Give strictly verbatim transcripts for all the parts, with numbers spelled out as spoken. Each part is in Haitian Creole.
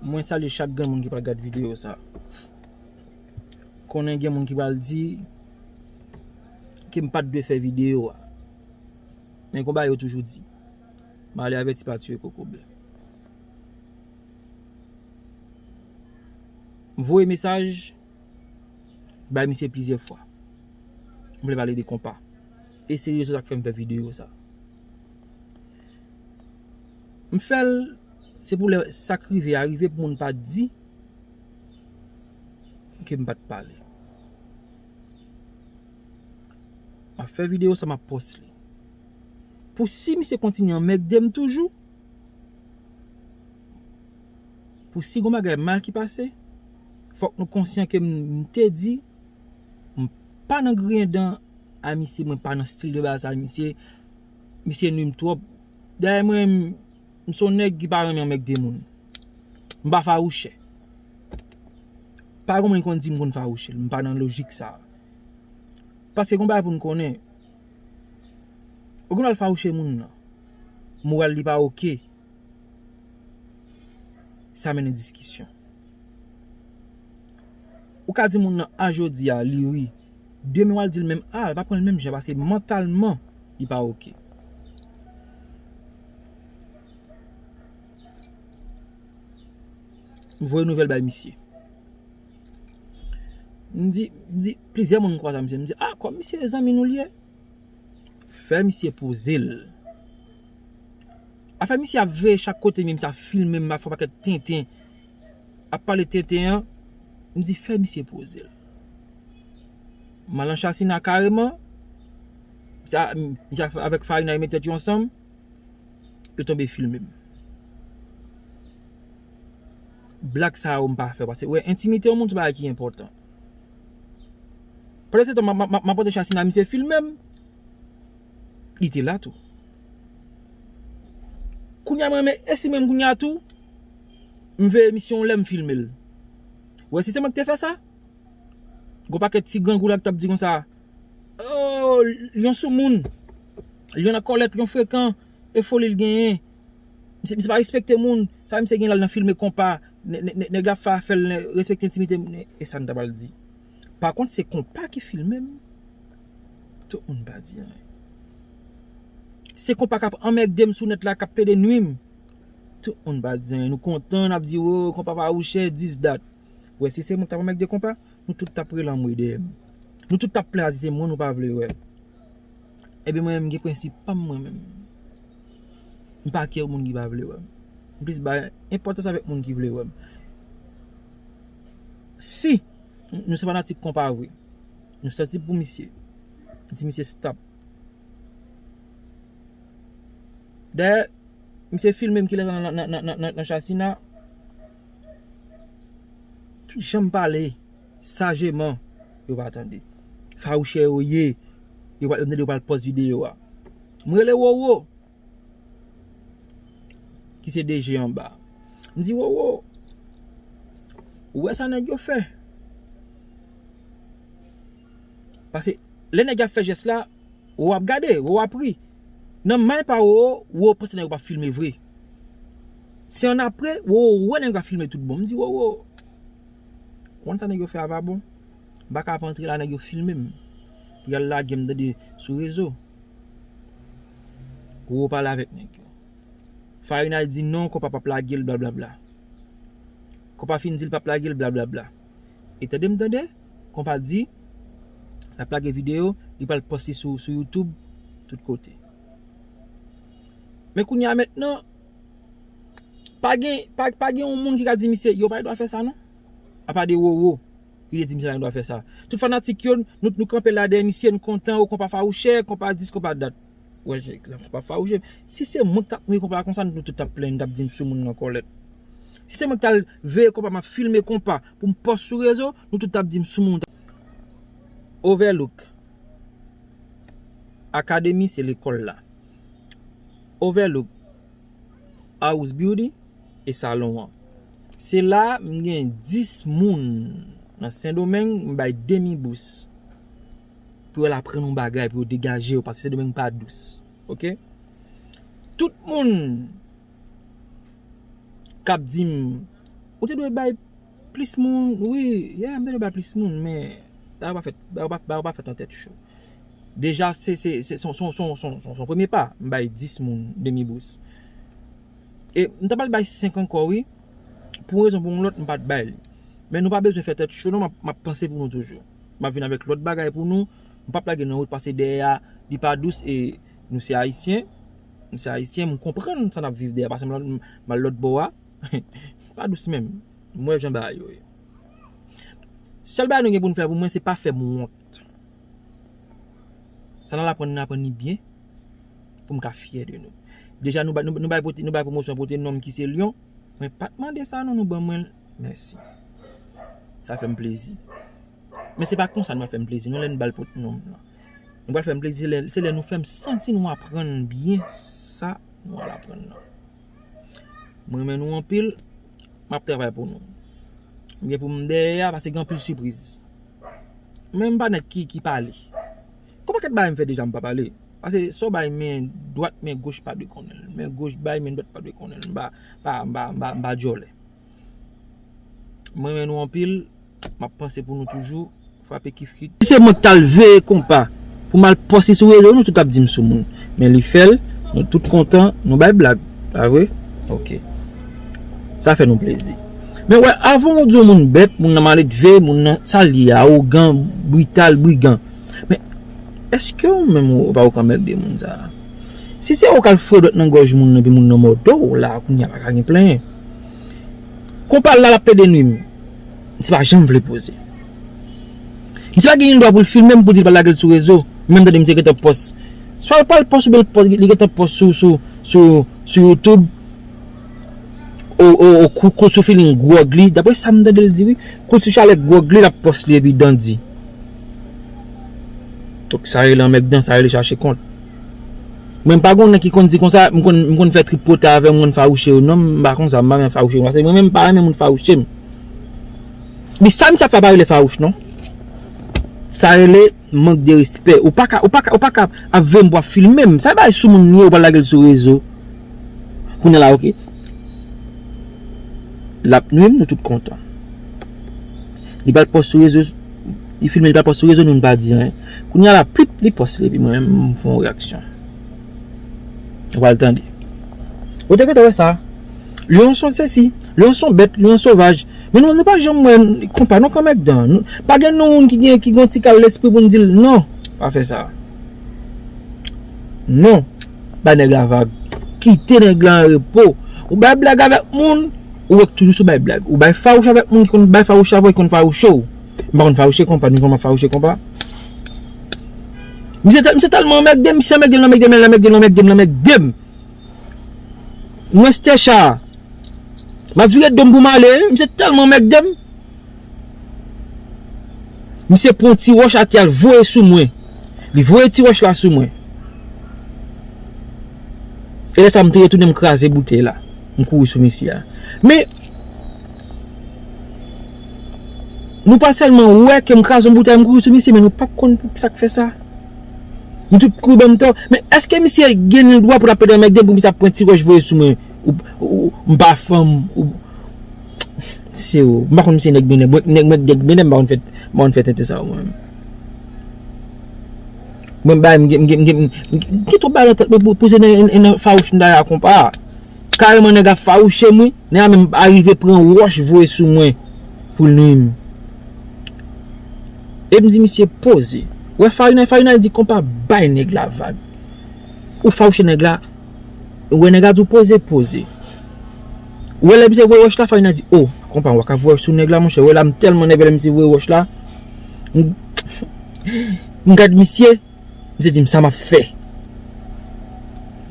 Mwen salye chak grenn moun ki pral gad videyo sa. Konnen gen moun ki pral di ke m pa t dwe fè videyo a. Men konba yo toujou di, male avèti pa tiye kokobe. M voye mesaj bay misye plizyè fwa. M vle pale de konpa. E se rezon sa k fè m fè videyo sa. M fè l, se pou lè sa k rive a rive pou moun pa di ke m pa t pale. M ap fè videyo sa, m ap pòs li. Pou si misye kontinye anmègde m toujou, pou si gon bagay mal ki pase, fòk nou konsyan ke m, m te di, m pa nan griyen dan a misye, mwen pa nan stil de bagay sa, misye, misye nwi m twòp. Dayè mwen, m, m se yon nèg ki pa renmen anmègde moun. M pa fawouchè. Pa gon moun ki konn di m konn fawouche l, m pa nan lojik sa. Paske gon bagay pou n konnen, ou gen dwa al fawouche moun nan, moral li pa oke, sa mennen diskisyon. Ou ka di moun nan a jodi a, li ri. Demen w al di l menm a, l pa pran l menm jan, paske mantalman, li pa oke. M voye nouvèl bay misye. M di, m di, plizyè moun m kwaze ak misye. M di, a, kòm misye zanmi nou l ye, fè misye poze l. Afè misye ap veye chak kote, misye ap filme m, ap fè yon pakèt tenten, ap pale tenten an, m di, fè misye poze l. M al nan Chasina kareman, misye, misye avèk Farina yo met tèt yo ansanm, yo tonbe filme m. Blag sa yo m pa fè, paske, wè, entimite yon moun se bagay ki enpòtan. Pandan se tan, m ap, m ap, m ap pote Chasina, misye filme m. Li te la tou. Kounye a mwen, men, e si menm kounye a tou, m veye misye yon lè m filme l. Wè, si se mwen ki te fè sa, gon pakèt ti grangou la ki t ap di konsa, o, l yon soumoun, l yon nan kòlèt, l yon frekan, e foli l genyen. Misye, misye pa respekte moun. Sa misye gen la, l nan filme konpa. Nè-, nè-, nè-, nèg la fè afè l, respekte entimite m, e sa n ta pral di. Pa kont, se konpa ki filme m. Tout moun pa di anyen. Se konpa k ap anmègde m sou nèt la, k ap plede nwi m. Tout moun pa di anyen. Nou kontan, n ap di, o, konpa pa wouchè, this, that. Wè, si se mwen k t ap anmègde konpa, nou tout t ap rele anmwe dèyè m. Nou tout t ap plè a di se mwen nou pa vle wè. Ebyen mwen menm m gen prensip pa m mwen menm. M pa kè moun ki pa vle wè m. M plis bay enpòtans avèk moun ki vle wè m. Si nou se fanatik konpa vre, nou sansib pou misye, di misye stop. Dayè, misye filme m kilè nan, nan, nan, nan, nan, nan Chasina. Tout jan m pale, sajeman, yo pa tande. Fawouchè yo ye, yo pa, yo pa pòs videyo a. M rele Wowo, ki se D J anba. M di, Wowo, ou wè sa nèg yo fè? Paske lè nèg yo ap fè jès la, Wowo ap gade, Wowo ap ri. Nan may pa Wowo, Wowo panse nèg yo p ap filme vre. Se annapre, Wowo wè nèg yo ap filme tout bon. M di, Wowo, ou konn sa nèg yo fè a pa bon? M pa ka ap antre la, nèg yo filme m. Pou y al lage m tande sou rezo. Wowo pale avèk nèg yo. Farina di non, konpa p ap lage l, blablabla. Konpa fin di l p ap lage l, blablabla. E tande m tande, konpa di, l ap lage videyo, li pral pòs li sou, sou YouTube, tout kote. Men kounye a mentnan, pa gen, pa, pa gen yon moun ki ka di misye, yo pa gen dwa fè sa non. Apa de Wowo, ki te di misye pa gen dwa fè sa. Tout fanatik yo, nou, nou kanpe la dèyè misye, nou kontan, o konpa fawouchè, konpa this, konpa that. Wè, je, la, konpa fawouchè. Si se mwen k t ap nwi konpa konsa, nou tout t ap plenn, t ap di m sou moun nan kòlèt. Si se mwen k t al veye konpa, m ap filme konpa pou m pòs sou rezo, nou tout t ap di m sou moun. Overlook Academy se lekòl la. Overlook House Beauty e salon an. Se la m gen dis moun nan Sendomeng, m bay demi bous pou yo al aprann yon bagay, pou yo degaje yo, paske Sendomeng pa dous. Oke? Tout moun k ap di m Ou te dwe bay plis moun, wi, yeah, m te dwe bay plis moun, men bagay yo pa fèt, bagay yo pa, bagay yo pa fèt an tèt cho. Deja, se, se, se, se, se, se, se, se, se yon premye pa, m bay dis moun demi bous. E m ta pral bay senk ankò, wi. Pou yon rezon, pou yon lòt, m pa t bay li. Men nou pa bezwen fè tèt cho, non, m ap, m ap panse pou nou toujou. M ap vin avèk lòt bagay pou nou. M p ap lage nan wout, pase dèyè a, li pa dous, e nou se Ayisyen. M se Ayisyen, m konprann sa n ap viv dèyè, pase m al, m al lòt bò a. Pa dous menm. M wè jan bagay yo ye. Sèl bagay nou gen pou n fè pou mwen, se pa fè m wont. Sa n al aprann, n aprann li byen, pou m ka fyè de nou. Deja, nou bay, nou, nou bay pote, nou bay pwomosyon pote nonm ki se Lyon. Mwen pa t mande sa non, nou ban mwen l. Mèsi. Sa fè m plezi. Men se pa konsa nou pral fè m plezi, non, lè n ba l pote nonm nan. Nou pral fè m plezi, se lè, se lè nou fè m santi nou aprann byen sa nou al aprann nan. Mwen renmen nou anpil, m ap travay pou nou. M gen pou m dèyè a, pase gen anpil sipriz. Men m pa nèg ki, ki pale. Gon pakèt bagay m fè deja m pa pale. Pase sa w bay men dwat, men goch pa dwe konnen l. Men goch bay, men dwat pa dwe konnen l. M pa, pa, m pa, m pa, m pa djòlè. Mwen renmen nou anpil. M ap panse pou nou toujou. Frape kif kit. Se mwen k t al veye konpa pou m al pòs li sou rezo, nou tout ap di m sou moun. Men li fè l, nou tout kontan, nou bay blag. Pa vre? Ok. Sa fè nou plezi. Men wè, avan w di yon moun bèt, moun nan maledve, moun nan sa l ye, awogan, brital, brigan. Men èske ou menm ou pa ou k anmègde moun sa a? Si se ou k al foure dwèt nan gòj moun nan, epi moun nan mòde w la, kounye a pa ka gen plenyen. Konpa l la, l ap plede nwi m. Misye pa janm vle poze. Misye pa gen dwa pou l filme m pou di l pa lage l sou rezo. Menm tande misye gentan pòs. Swa l pral pòs oubyen l pòs, li gentan pòs sou, sou, sou, sou YouTube. O, o, o, kou, kou sou feeling gwòg li. Dapre sa m tande l di wi. Kou sou chalè gwòg li, l ap pòs li epi dan di. Donk sa rele anmègdan, sa rele chache kont. Mwen m pa gon nèg ki konn di konsa, m konn, m konn fè tripotay avè m, m konn fawouche yo. Non, m pa konsa, m pa renmen fawouche yo. Paske mwen menm m pa renmen moun fawouche m. Li sa misye ap fè a pa rele fawouch non. Sa rele mank de respè. Ou pa ka, ou pa ka, ou pa ka ap veye m pou ap filme m. Sa bagay sou moun li ye, ou pral lage l sou rezo. Kounye a la, ok. L ap nwi m, nou tout kontan. Li pral pòs sou rezo, li filme, li pral pòs sou rezo, nou n pa di anyen. Kounye a la, plip, li pòs li, epi mwen menm, m fè yon reyaksyon. Ou pral tande. Ou te gentan wè sa. Lyon se yon sesi, Lyon se yon bèt, Lyon sovaj. Men nou, nou pa janm wè konpa, nou k anmègdan. Nou, pa gen nou moun ki gen, ki gen yon ti kal lespri pou n di l, non, pa fè sa. Non. Bay nèg la vag. Kite nèg la an repo. Ou bay blag avèk moun, ou wè k toujou sou bay blag. Ou bay fawouch avèk moun ki konn bay fawouch avè w, ki konn fawouche w. M pa konn fawouche konpa, nou konn m ap fawouche konpa. Misye tèl-, misye tèlman anmègde m, misye anmègde m, anmègde m, anmègde m, anmègde m, anmègde m. Mwen Stecha. M ap vire do m pou m ale, misye tèlman anmègde m. Misye pran yon ti wòch atè a, l voye sou mwen. Li voye ti wòch la sou mwen. E lè sa a, m te retounen, m kraze boutèy la. M kouri sou misye a. Men, nou pa sèlman wè ke m kraze yon boutèy, m kouri sou misye, men nou pa konn poukisa k fè sa. Nou tout kouri ban m tò. Men èske misye gen dwa pou l ap plede anmègde m pou misye ap pran ti wòch voye sou mwen? Ou, ou, m pa fanm, ou, se ou. M pa konn misye nèg benè. Mwen, nèg, mwen, nèg benè, m pa konn fè, m pa konn fè tenten sa yo, mwen menm. Mwen, bay, m gen, m gen, m gen, m gen, m gen twòp bagay nan tèt mwen pou, pou se nan, nan fawouch m ta ye a konpa. Kareman, nèg ap fawouche m, wi. Nèg la menm arive pran wòch voye sou mwen pou l nwi m. E m di misye poze. Wè Farina, Farina di konpa bay nèg la vag. Ou fawouche nèg la, ou wè nèg la di w poze, poze. Ou wè lè misye voye wòch la, Farina di, o, konpa, w pa ka voye wòch sou nèg la, monchè. Ou wè la, m tèlman nève lè misye voye wòch la. M, m gad misye, misye di m sa m ap fè.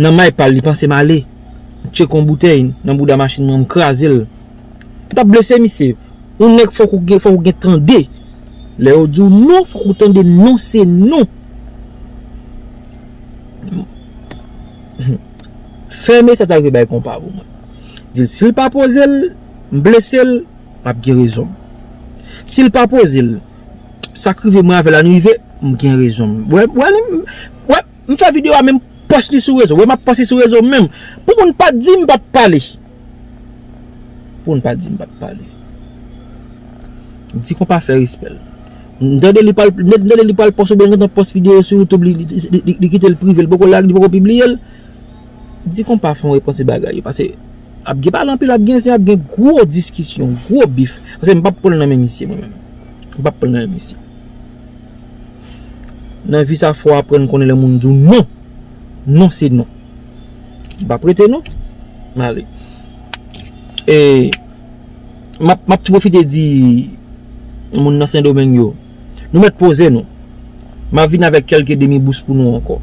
Nan may pa l, li panse m ale. M tcheke yon boutèy nan bouda machin mwen, m kraze l. M t ap blese misye. Yon nèg fòk ou gen, fòk ou gen tande. Lè yo di w non, fòk ou tande non, se non. Fèmen sa t arive bay konpa pou mwen. Di l, si l pa poze l, m blese l, m ap gen rezon m. Si l pa poze l, sa k rive mwen avè l ann rive, m gen rezon m. Wè, wè, wè, m fè videyo a menm pòs li sou rezo. Wè, m ap pòs li sou rezo menm. Pou moun pa di m pa t pale. Pou n pa di m pa t pale. Di Konpa fè respè l. M tande li pral, m tande li pral pòs oubyen l gentan pòs videyo sou YouTube, li, li, li, li, li kite l prive, li poko lage, li poko pibliye l. Di Konpa fè yon repanse bagay yo, paske ap gen pale anpil, ap gen zen, ap gen gwo diskisyon, gwo bif. Paske m p ap pran nan men misye mwen menm. M p ap pran nan men misye. Nan vi sa fò w aprann konnen lè moun di w non. Non se non. M p ap rete non. M ale. E m ap, m ap tou pwofite di moun nan Sendomeng yo, nou mèt poze nou. M ap vin avèk kèlke demi bous pou nou ankò.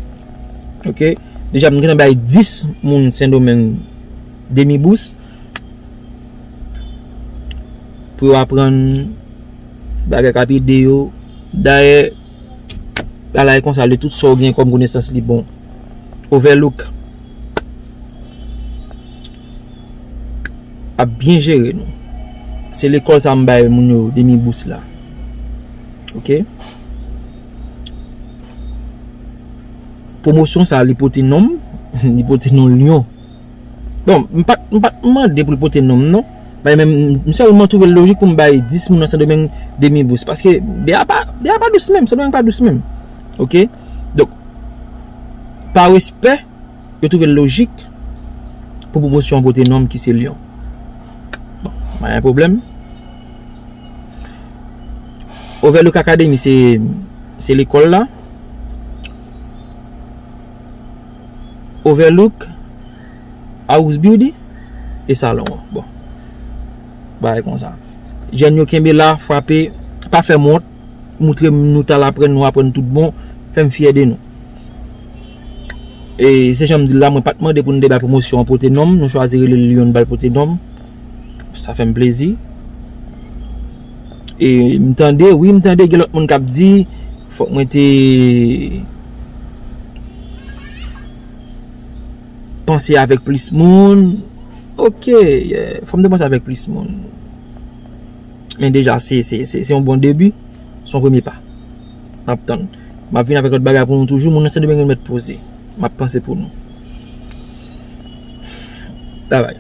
Oke? Deja m gentan bay dis moun Sendomeng demi bous pou yo aprann ti bagay k ap ede yo. Dayè, ala e konsa, li tout sa w gen kòm konesans li bon. Overlook ap byen jere nou. Se lekòl sa m bay moun yo demi bous la. Oke? Pwomosyon sa li pote non m, li pote non Lyon. Bon, m pa t, m pa t mande pou l pote non m non. Men, men m sèlman twouve l lojik pou m bay dis moun nan Sendomeng demi bous. Paske de a pa, de a pa dous menm, Sendomeng pa dous menm. Oke? Donk, pa respè, yo twouve l lojik pou pwomosyon an pote non m ki se Lyon. Bon, pa gen pwoblèm. Overlook Academy se, se lekòl la. Overlook House Beauty e salon an. Bon. Bagay konsa. Jèn yo kenbe la, frape, pa fè m wont, moutre m nou t al aprann, nou aprann tout bon, fè m fyè de nou. E se jan m di l la, mwen pa t mande pou n te bay pwomosyon an pote non m, nou chwazi rele l Lyon, n ba l pote non m. Sa fè m plezi. E m tande, wi, m tande gen lòt moun k ap di fòk mwen te panse avèk plis moun. Oke, yeah, fò m te panse avèk plis moun. Men deja, se, se, se, se yon bon debi, se yon premye pa. N ap tann. M ap vin avèk lòt bagay pou nou toujou. Moun nan Sendomeng yo mèt poze. M ap panse pou nou. Travay.